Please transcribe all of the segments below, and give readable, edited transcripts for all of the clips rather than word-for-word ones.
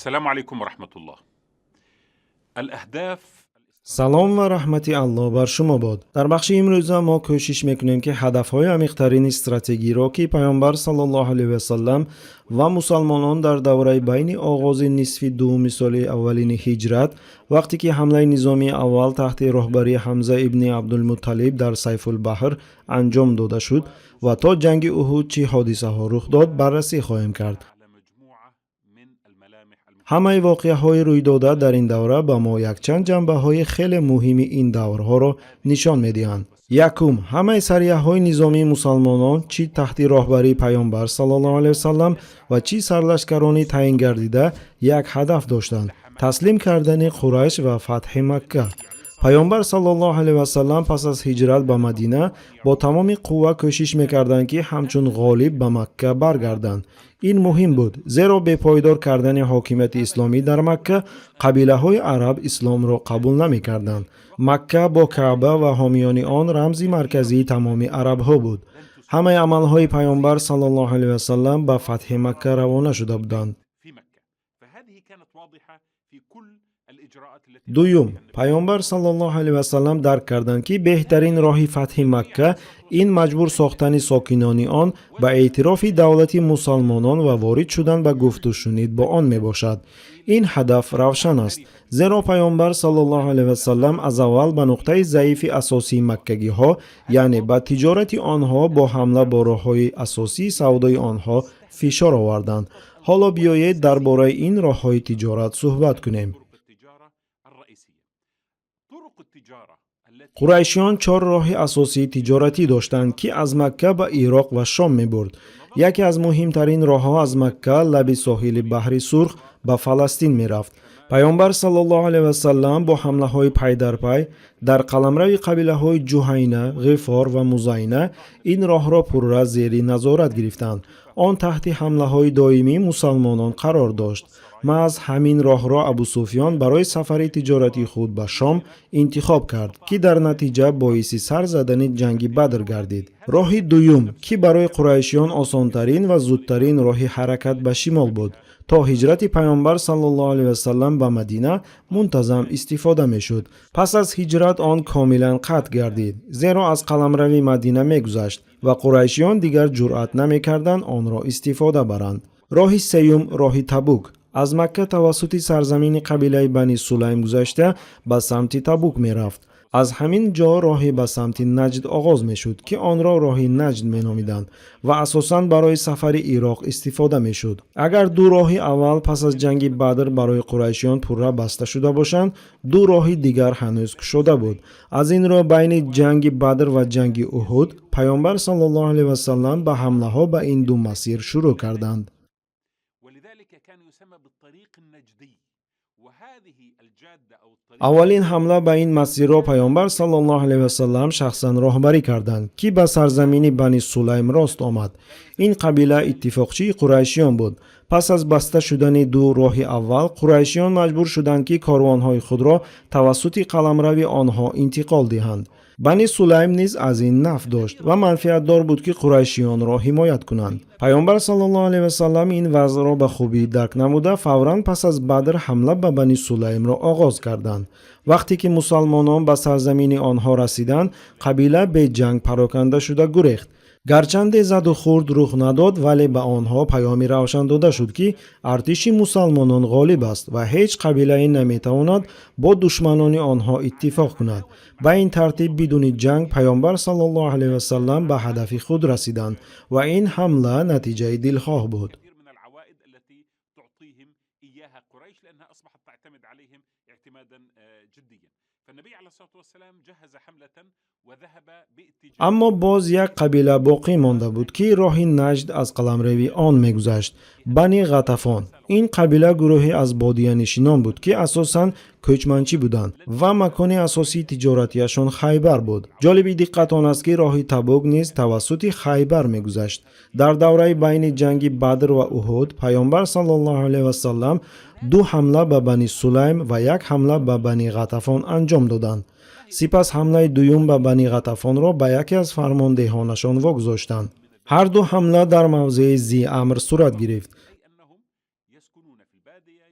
السلام عليكم ورحمة الله. الأهداف Салом ва раҳмати Аллоҳ бар шумо бод. Дар бахши имрӯза мо кӯшиш мекунем, ки ҳадафҳои амиқтарини стратегиро, ки Паёмбар саллаллоҳу алайҳи васалам ва мусалмонон дар давраи байни оғози нисфи дуввуми соли аввалини ҳиҷрат, вақте ки ҳамлаи низомии аввал таҳти роҳбарии Ҳамза ибни Абдулмутталиб дар Сайфулбаҳр анҷом дода шуд, ва то ҷанги Уҳуд чӣ ҳодисаҳо рух дод, баррасӣ хоҳем кард. على مجموعة من الملامح Ҳамаи воқеаҳои рӯйдода дар ин давра ба мо якчанд ҷанбаҳои хеле муҳими ин даврҳоро нишон медиҳанд. Якум, ҳамаи сарияҳои низомии мусалмонон, чӣ таҳти роҳбарии Паёмбар саллаллоҳу алайҳи васалам ва чӣ сарлашкарони таъин гардида, як ҳадаф доштанд: таслим кардани Қурайш ва фатҳи Макка. Паёмбар саллаллоҳу алайҳи васалам пас аз ҳиҷрат ба Мадина бо тамоми қувва кӯшиш мекарданд, ки ҳамчун ғолиб ба Макка баргарданд. Ин муҳим буд, зеро бепойдор кардани ҳокимияти исломӣ дар Макка қабилаҳои араб исломро қабул намекарданд. Макка бо Каъба ва ҳомиёни он рамзи марказии тамоми арабҳо буд. Ҳамаи амалҳои Паёмбар саллаллоҳу алайҳи васалам ба фатҳи Макка равона шуда буданд. في مكة، فهذه كانت واضحة في كل الإجراءات التي Дуюм, Паёмбар саллаллоҳу алайҳи васалам дарк карданд, ки беҳтарин роҳи фатҳи Макка ин маҷбур сохтани сокинони он ба эътирофи давлати мусалмонон ва ворид шудан ба гуфтушунид бо он мебошад. Ин ҳадаф равшан аст, зеро Паёмбар саллаллоҳу алайҳи васалам аз аввал ба нуқтаи заифи асосии маккагиҳо, яъне ба тиҷорати онҳо, бо ҳамла бо роҳҳои асосии савдои онҳо фишор оварданд. Ҳоло биёед, дар бораи ин роҳҳои тиҷорат суҳбат кунем. طرق التجارة الرئيسية، طرق التجارة التي Қурайшиён чор роҳи асосии тиҷоратӣ доштанд, ки аз Макка ба Ироқ ва Шом мебурд. Яке аз муҳимтарин роҳҳо аз Макка лаби соҳили Баҳри Сурх ба Фаластин мерафт. Паёмбар саллаллоҳу алайҳи васалам бо ҳамлаҳои пайдарпай дар қаламрави қабилаҳои Ҷуҳайна, Ғифор ва Музайна ин роҳро пурра зери назорат гирифтанд. Он таҳти ҳамлаҳои доимии мусалмонон қарор дошт. Маҳз ҳамин роҳро Абусуфён барои сафари тиҷоратии худ ба Шом интихоб кард, ки дар натиҷа боиси сар задани ҷанги Бадр гардид. Роҳи дуюм, ки барои қурайшиён осонтарин ва зудтарин роҳи ҳаракат ба шимол буд, то ҳиҷрати Паёмбар саллаллоҳу алайҳи васалам ба Мадина мунтазам истифода мешуд. Пас аз ҳиҷрат он комилан қатъ гардид, зеро аз қаламрави Мадина мегузашт ва қурайшиён дигар ҷуръат намекарданд онро истифода баранд. Роҳи сеюм, роҳи Табук, аз Макка тавассути сарзамини қабилаи Бани Сулайм гузашта, ба самти Табук мерафт. Аз ҳамин ҷо роҳе ба самти Наҷд оғоз мешуд, ки онро роҳи Наҷд меномиданд ва асосан барои сафари Ироқ истифода мешуд. Агар ду роҳи аввал пас аз ҷанги Бадр барои қурайшиён пурра баста шуда бошанд, ду роҳи дигар ҳанӯз кушода буд. Аз ин рӯ байни ҷанги Бадр ва ҷанги Уҳуд Паёмбар саллаллоҳу алайҳи васалам ба ҳамлаҳо ба ин ду масир шурӯъ карданд. ولذلك كان يسمى بالطريق النجدي، وهذه الجادة أو الطريق Аввалин ҳамла ба ин масирро Паёмбар саллаллоҳу алайҳи васалам шахсан роҳбарӣ карданд, ки ба сарзамини Бани Сулайм рост омад. Ин қабила иттифоқчии қурайшиён буд. Пас аз баста шудани ду роҳи аввал, қурайшиён маҷбур шуданд, ки корвонҳои худро тавассути қаламрави онҳо интиқол диҳанд. Бани Сулайм низ аз ин нафъ дошт ва манфиатдор буд, ки қурайшиёнро ҳимоят кунанд. Паёмбар саллаллоҳу алайҳи васалам ин вазъро ба хубӣ дарк намуда, фавран пас аз Бадр ҳамла ба Бани Сулаймро оғоз карданд. Вақте ки мусалмонон ба сарзамини онҳо расиданд, қабила беҷанг пароканда шуда гурехт. Гарчанде заду хурд рух надод, вале ба онҳо паёми равшан дода шуд, ки артиши мусалмонон ғолиб аст ва ҳеҷ қабилае наметавонад бо душманони онҳо иттифоқ кунад. Ба ин тартиб, бидуни ҷанг Паёмбар саллаллоҳу алайҳи васалам ба ҳадафи худ расиданд ва ин ҳамла натиҷаи дилхоҳ буд. كثير من العوائد التي تعطيهم إياها قريش، لأنها أصبحت تعتمد عليهم اعتمادا جديا. فالنبي عليه الصلاة والسلام جهز حملة وذهب باتجاه Аммо боз як қабила боқӣ монда буд, ки роҳи Наҷд аз қаламрави он мегузашт: Бани Ғатафон. Ин қабила гурӯҳе аз бодиянишинон буд, ки асосан кӯчманчӣ буданд ва макони асосии тиҷоратиашон Хайбар буд. Ҷолиби диққат он аст, ки роҳи Табук низ тавассути Хайбар мегузашт. Дар давраи байни ҷанги Бадр ва Уҳуд Паёмбар саллаллоҳу алайҳи васалам ду ҳамла ба Бани Сулайм ва як ҳамла ба Бани Ғатафон анҷом доданд. Сипас ҳамлаи дуюм ба Бани Ғатафонро ба яке аз фармондеҳонашон вогузоштанд. Ҳар ду ҳамла дар мавзеи Зиамр сурат гирифт. أي أنهم يسكنون في البادية.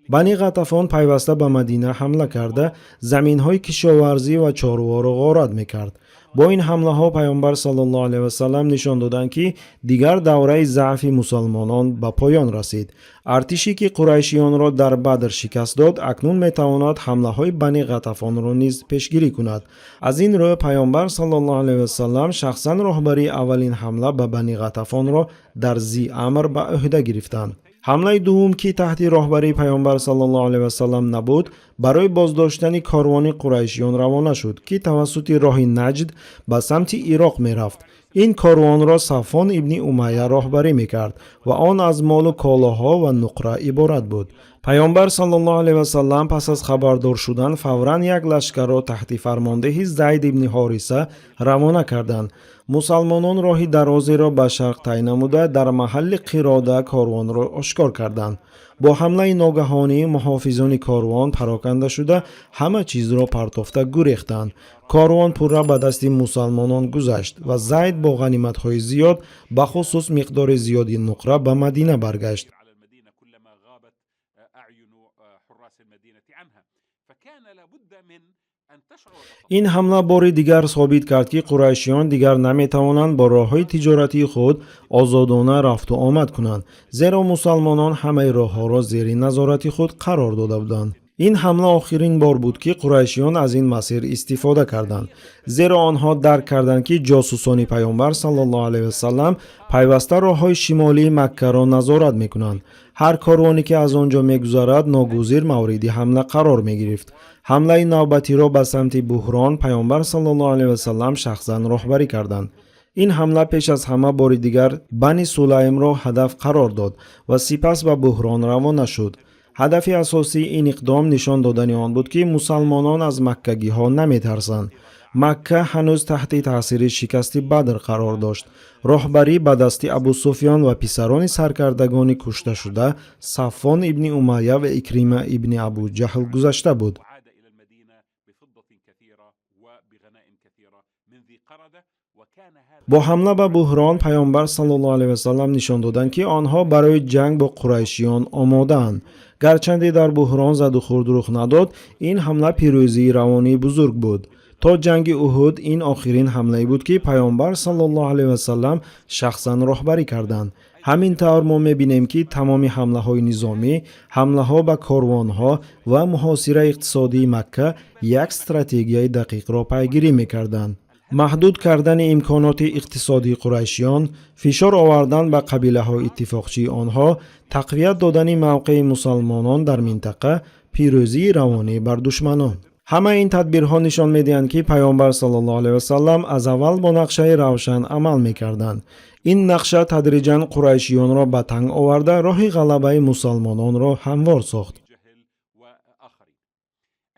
Бани Ғатафон пайваста ба Мадина ҳамла карда, заминҳои кишоварзӣ ва чорворо ғорат мекард. Бо ин ҳамлаҳо Пайғамбар саллаллоҳу алайҳи васаллам нишон доданд, ки дигар давраи заъфи мусалмонон ба поён расид. Артише, ки қурайшиёнро дар Бадр шикаст дод, акнун метавонад ҳамлаҳои Бани Ғатафонро низ пешгирӣ кунад. Аз ин рӯ Пайғамбар саллаллоҳу алайҳи васаллам шахсан роҳбарии аввалин ҳамла ба Бани Ғатафонро дар Зи Амр ба ӯҳда гирифтанд. Ҳамлаи дуввум, ки таҳти роҳбарии Пайғамбар саллаллоҳу алайҳи васаллам набуд, барои боздоштани корвони қурайшиён равона шуд, ки тавассути роҳи Наҷд ба самти Ироқ мерафт. Ин корвонро Сафвон ибни Умайя роҳбарӣ мекард ва он аз молу колоҳо ва нуқра иборат буд. Пайғамбар саллаллоҳу алайҳи васаллам пас аз хабардор шудан фавран як лашкарро таҳти фармондеҳи Зайд ибни Ҳориса равона карданд. Мусалмонон роҳи дарозеро ба шарқ тай намуда, дар маҳалли Қирода корвонро ошкор карданд. Бо ҳамлаи ногаҳонӣ муҳофизони корвон пароканда шуда, ҳама чизро партофта гурехтанд. Корвон пурра ба дасти мусалмонон гузашт ва Зайд бо ғаниматҳои зиёд, бахусус миқдори зиёди нуқра, ба Мадина баргашт. على المدينة كلما غابت أعين حراس المدينة عنها، فكان لابد من أن تشعر Ин ҳамла бори дигар собит кард, ки қурайшиён дигар наметавонанд бо роҳҳои тиҷоратии худ озодона рафту омад кунанд, зеро мусалмонон ҳамаи роҳҳоро зери назорати худ қарор дода буданд. Ин ҳамла охирин бор буд, ки қурайшиён аз ин масир истифода карданд, зеро онҳо дарк карданд, ки ҷосусони Пайғамбар саллаллоҳу алайҳи васаллам пайваста роҳҳои шимолии Маккаро назорат мекунанд. Ҳар корвоне, ки аз он ҷо мегузарад, ногузир мавриди ҳамла қарор мегирифт. Ҳамлаи навбатиро ба самти Буҳрон Пайғамбар саллаллоҳу алайҳи васаллам шахсан роҳбарӣ карданд. Ин ҳамла пеш аз ҳама бори дигар Бани Сулаймро ҳадаф қарор дод ва сипас ба Буҳрон равона шуд. Ҳадафи асосии ин иқдом нишон додани он буд, ки мусалмонон аз маккагиҳо наметарсанд. Макка ҳанӯз таҳти таъсири шикасти Бадр қарор дошт. Роҳбарӣ ба дасти Абусуфён ва писарони саркардагони кушташуда Сафвон ибни Умайя ва Икрима ибни Абу Ҷаҳл гузашта буд. وعاد إلى المدينة بفضة كثيرة وبغنائم كثيرة من ذي قردة، وكان هذا Бо ҳамла ба Буҳрон Пайғамбар саллаллоҳу алайҳи васаллам нишон доданд, ки онҳо барои ҷанг бо қурайшиён омодаанд. Гарчанде дар Буҳрон задухӯрд рух надод, ин ҳамла пирӯзии равонии бузург буд. То ҷанги Уҳуд ин охирин ҳамлае буд, ки Пайғамбар саллаллоҳу алайҳи васаллам шахсан роҳбарӣ карданд. Ҳамин тавр мо мебинем, ки тамоми ҳамлаҳои низомӣ, ҳамлаҳо ба корвонҳо ва муҳосираи иқтисодии Макка як стратегияи дақиқро пайгирӣ мекарданд: маҳдуд кардани имконоти иқтисодии қурайшиён, фишор овардан ба қабилаҳои иттифоқчии онҳо, тақвият додани мавқеи мусалмонон дар минтақа, пирӯзии равонӣ бар душманон. Ҳамаи ин тадбирҳо нишон медиҳанд, ки Пайғамбар саллаллоҳу алайҳи васаллам аз аввал бо нақшаи равшан амал мекарданд. Ин нақша тадриҷан қурайшиёнро ба танг оварда, роҳи ғалабаи мусалмононро ҳамвор сохт. جهل وآخرين.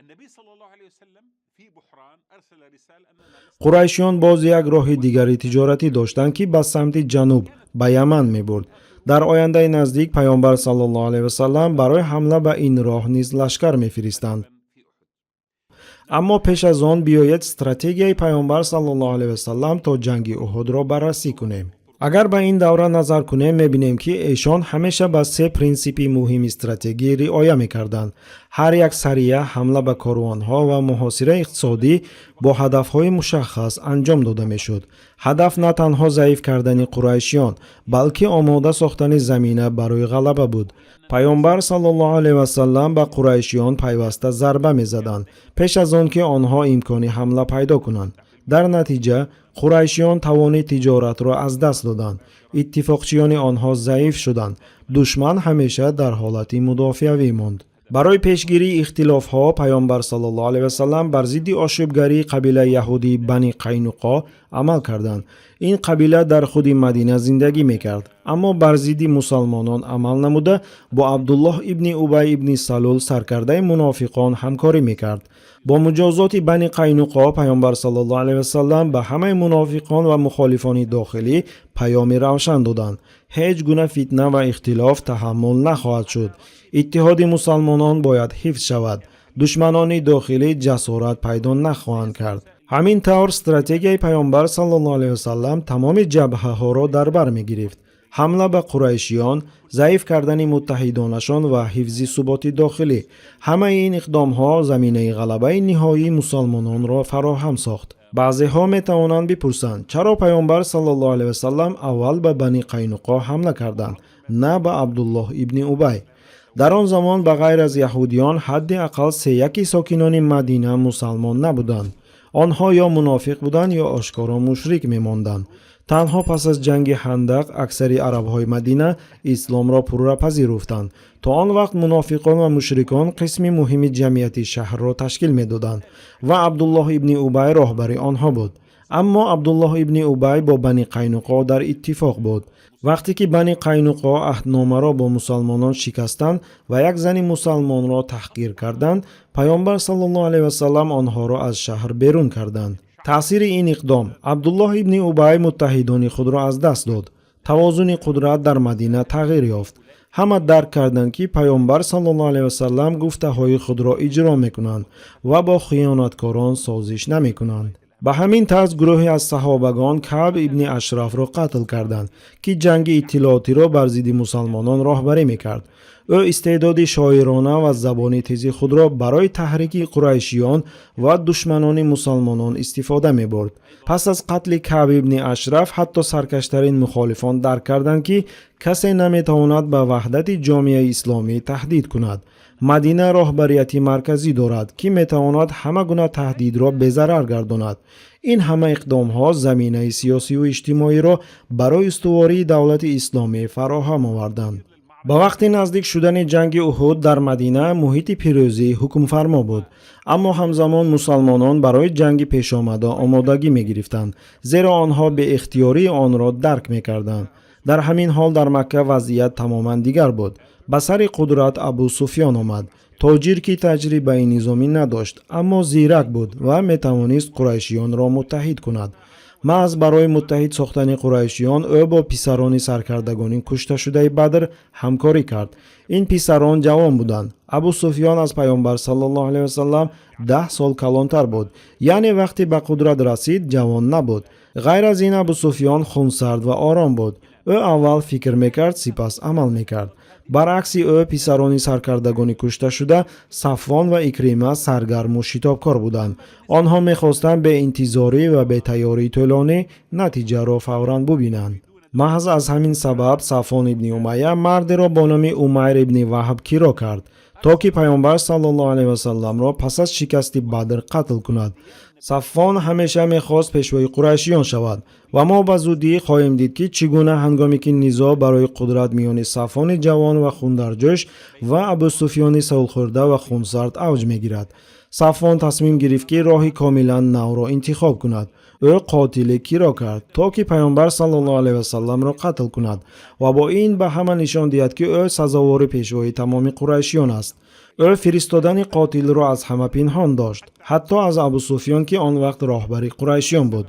النبي صلى الله عليه وسلم في بحران أرسل رسالة أننا لسنا Қурайшиён боз як роҳи дигари тиҷоратӣ доштанд, ки ба самти ҷануб, ба Яман мебурд. Дар ояндаи наздик Пайғамбар саллаллоҳу алайҳи васаллам барои ҳамла ба ин роҳ низ лашкар мефиристанд. في أحد. Аммо пеш аз он биёед стратегияи Пайғамбар саллаллоҳу алайҳи васаллам то ҷанги Уҳудро баррасӣ кунем. Агар ба ин давра назар кунем, мебинем, ки эшон ҳамеша ба се принсипи муҳими стратегӣ риоя мекарданд. Ҳар як сария, ҳамла ба корвонҳо ва муҳосираи иқтисодӣ бо ҳадафҳои мушаххас анҷом дода мешуд. Ҳадаф на танҳо заиф кардани қурайшиён, балки омода сохтани замина барои ғалаба буд. Пайғамбар саллаллоҳу алайҳи васаллам ба қурайшиён пайваста зарба мезаданд, пеш аз он ки онҳо имкони ҳамла пайдо кунанд. Дар натиҷа қурайшиён тавони тиҷоратро аз даст доданд, иттифоқчиёни онҳо заиф шуданд, душман ҳамеша дар ҳолати мудофиавӣ монд. Барои пешгирии ихтилофҳо Пайғамбар саллаллоҳу алайҳи васаллам бар зидди ошӯбгарии қабилаи яҳудии Бани Қайнуқо амал карданд. Ин қабила дар худи Мадина зиндагӣ мекард, аммо бар зидди мусалмонон амал намуда, бо Абдуллоҳ ибни Убай ибни Салул, саркардаи мунофиқон, ҳамкорӣ мекард. Бо муҷозоти Бани Қайнуқо Пайғамбар саллаллоҳу алайҳи васаллам ба ҳамаи мунофиқон ва мухолифони дохилӣ паёми равшан доданд: ҳеҷ гуна фитна ва ихтилоф таҳаммул нахоҳад шуд, иттиҳоди мусалмонон бояд ҳифз шавад, душманони дохилӣ ҷасорат пайдо нахоҳанд кард. Ҳамин тавр стратегияи Пайғамбар саллаллоҳу алайҳи васаллам тамоми ҷабҳаҳоро дар бар мегирифт. Ҳамла ба қурайшиён, заиф кардани муттаҳидонашон ва ҳифзи суботи дохилӣ. Ҳамаи ин иқдомҳо заминаи ғалабаи ниҳоии мусалмононро фароҳам сохт. Баъзеҳо метавонанд бипурсанд, чаро Паёмбар саллаллоҳу алайҳи васаллам аввал ба Бани Қайнуқо ҳамла карданд, на ба Абдуллоҳ ибни Убай? Дар он замон ба ғайр аз яҳудиён ҳадди ақал сеяки сокинони Мадина мусалмон набуданд. Онҳо ё мунофиқ буданд, ё ошкоро мушрик мемонданд. Танҳо пас аз ҷанги Ҳандақ аксари арабҳои Мадина исломро пурра пазируфтанд. То он вақт мунофиқон ва мушрикон қисми муҳими ҷамъияти шаҳрро ташкил медоданд ва Абдуллоҳ ибни Убай роҳбари онҳо буд. Аммо Абдуллоҳ ибни Убай бо Бани Қайнуқо дар иттифоқ буд. Вақте ки Бани Қайнуқо аҳдномаро бо мусалмонон шикастанд ва як зани мусалмонро таҳқир карданд, Паёмбар саллаллоҳу алайҳи васаллам онҳоро аз шаҳр берун карданд. Таъсири ин иқдом: Абдуллоҳ ибни Убай муттаҳидони худро аз даст дод. Тавозуни қудрат дар Мадина тағйир ёфт. Ҳама дарк карданд, ки Паёмбар саллаллоҳу алайҳи васаллам гуфтаҳои худро иҷро мекунанд ва бо хиёнаткорон созиш намекунанд. Ба ҳамин тарз гурӯҳе аз саҳобагон Каъб ибни Ашрафро қатл карданд, ки ҷанги иттилоотиро бар зидди мусалмонон роҳбарӣ мекард. Ӯ истеъдоди шоирона ва забони тези худро барои таҳрики қурайшиён ва душманони мусалмонон истифода мебурд. Пас аз қатли Каъб ибни Ашраф ҳатто саркаштарин мухолифон дарк карданд, ки касе наметавонад ба ваҳдати ҷомеаи исломӣ таҳдид кунад. Мадина роҳбарияти марказӣ дорад, ки метавонад ҳама гуна таҳдидро безарар гардонад. Ин ҳама иқдомҳо заминаи сиёсиву иҷтимоиро барои устувории давлати исломӣ фароҳам оварданд. Ба вақти наздик шудани ҷанги Уҳуд дар Мадина муҳити пирӯзӣ ҳукмфармо буд, аммо ҳамзамон мусалмонон барои ҷанги пешомада омодагӣ мегирифтанд, зеро онҳо беихтиёрии онро дарк мекарданд. Дар ҳамин ҳол дар Макка вазъият тамоман дигар буд. Ба сари қудрат Абу Суфён омад, тоҷир, ки таҷрибаи низомӣ надошт, аммо зирак буд ва метавонист қурайшиёнро муттаҳид кунад. Маҳз барои муттаҳид сохтани қурайшиён ӯ бо писарони саркардагони кушташудаи Бадр ҳамкорӣ кард. Ин писарон ҷавон буданд. Абу Суфён аз Паёмбар саллаллоҳу алайҳи васаллам 10 сол калонтар буд, яъне вақте ба қудрат расид, ҷавон набуд. Ғайр аз ин, Абу Суфён хунсард ва ором буд. Ӯ аввал фикр мекард, сипас амал мекард. Баръакси ӯ, писарони саркардагони кушташуда, Сафвон ва Икрима, саргарму шитобкор буданд. Онҳо мехостанд беинтизорӣ ва бетайёрии тӯлонӣ натиҷаро фавран бубинанд. Маҳз аз ҳамин сабаб Сафвон ибни Умайя мардеро бо номи Умайр ибни Ваҳб киро кард, то ки Паёмбар саллаллоҳу алайҳи васалламро пас аз шикасти Бадр қатл кунад. Сафвон ҳамеша мехост пешвои қурайшиён шавад ва мо ба зудӣ хоҳем дид, ки чӣ гуна ҳангоме ки низоъ барои қудрат миёни Сафвони ҷавон ва хундарҷӯш ва Абусуфёни солхӯрда ва хунсард авҷ мегирад, Сафвон тасмим гирифт, ки роҳи комилан навро интихоб кунад. Ӯ қотиле киро кард, то ки Паёмбар саллаллоҳу алайҳи васалламро қатл кунад ва бо ин ба ҳама нишон диҳад, ки ӯ сазовори пешвои тамоми қурайшиён аст. Ӯ фиристодани қотилро аз ҳама пинҳон дошт, ҳатто аз Абусуфён, ки он вақт роҳбари қурайшиён буд.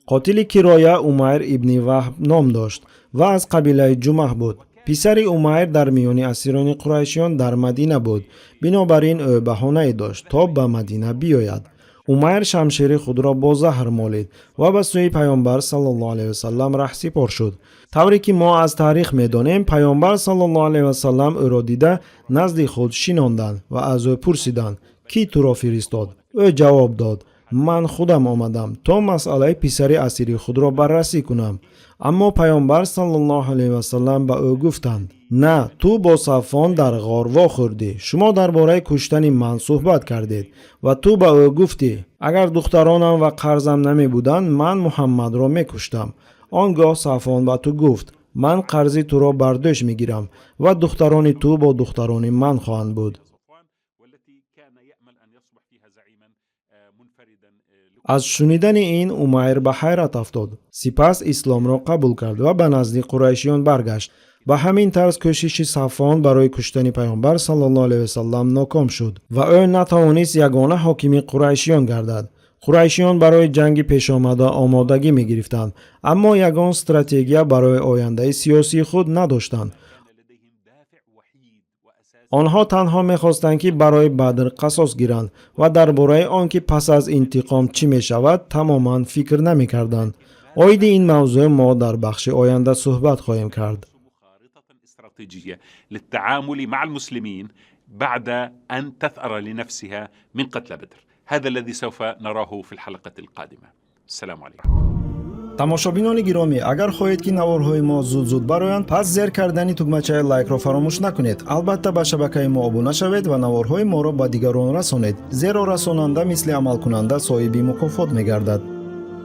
Қотили кироя Умайр ибни Ваҳб ном дошт ва аз қабилаи Ҷумаҳ буд. Писари Умайр дар миёни асирони қурайшиён дар Мадина буд, бинобар ин ӯ баҳонае дошт, то ба Мадина биёяд. Умайр шамшери худро бо заҳр молид ва ба сӯи Паёмбар саллаллоҳу алайҳи васаллам раҳсипор шуд. Тавре ки мо аз таърих медонем, Паёмбар саллаллоҳу алайҳи васаллам ӯро дида, назди худ шинонданд ва аз ӯ пурсиданд: «Кӣ туро фиристод?» Ӯ ҷавоб дод: «Ман худам омадам, то масъалаи писари асири худро баррасӣ кунам». Аммо Паёмбар саллаллоҳу алайҳи васаллам ба ӯ гуфтанд: «На, ту бо Сафвон дар ғор вохӯрдӣ, шумо дар бораи куштани ман суҳбат кардед ва ту ба ӯ гуфтӣ: агар духтаронам ва қарзам намебуданд, ман Муҳаммадро мекуштам. Он гоҳ Сафвон ба ту гуфт: ман қарзи туро бар дӯш мегирам ва духтарони ту бо духтарони ман хоҳанд буд». والتي كان يأمل أن يصبح فيها زعيما منفردا. Аз шунидани ин Умайр ба ҳайрат афтод, сипас исломро қабул кард ва ба назди қурайшиён баргашт. Ба ҳамин тарз кӯшиши Сафвон барои куштани Паёмбар саллаллоҳу алайҳи васаллам ноком шуд ва ӯ натавонист ягона ҳокими қурайшиён гардад. Қурайшиён барои ҷанги пешомада омодагӣ мегирифтанд, аммо ягон стратегия барои ояндаи сиёсии худ надоштанд. كان لديهم دافع وحيد وأساسي Онҳо танҳо мехостанд, ки барои Бадр қасос гиранд ва дар бораи он ки пас аз интиқом чӣ мешавад, тамоман фикр намекарданд. Оиди ин мавзӯъ мо дар бахши оянда суҳбат хоҳем кард. الاستراتيجية للتعامل مع المسلمين بعد أن تثأر لنفسها من قتلى بدر. هذا الذي سوف نراه في الحلقة القادمة. السلام عليكم. Тамошобинони гиромӣ, агар хоҳед, ки наворҳои мо зуд-зуд бароянд, пас зер кардани тугмачаи лайкро фаромӯш накунед. Албатта, ба шабакаи мо обуна шавед ва наворҳои моро ба дигарон расонед, зеро расонанда мисли амалкунанда соҳиби мукофот мегардад.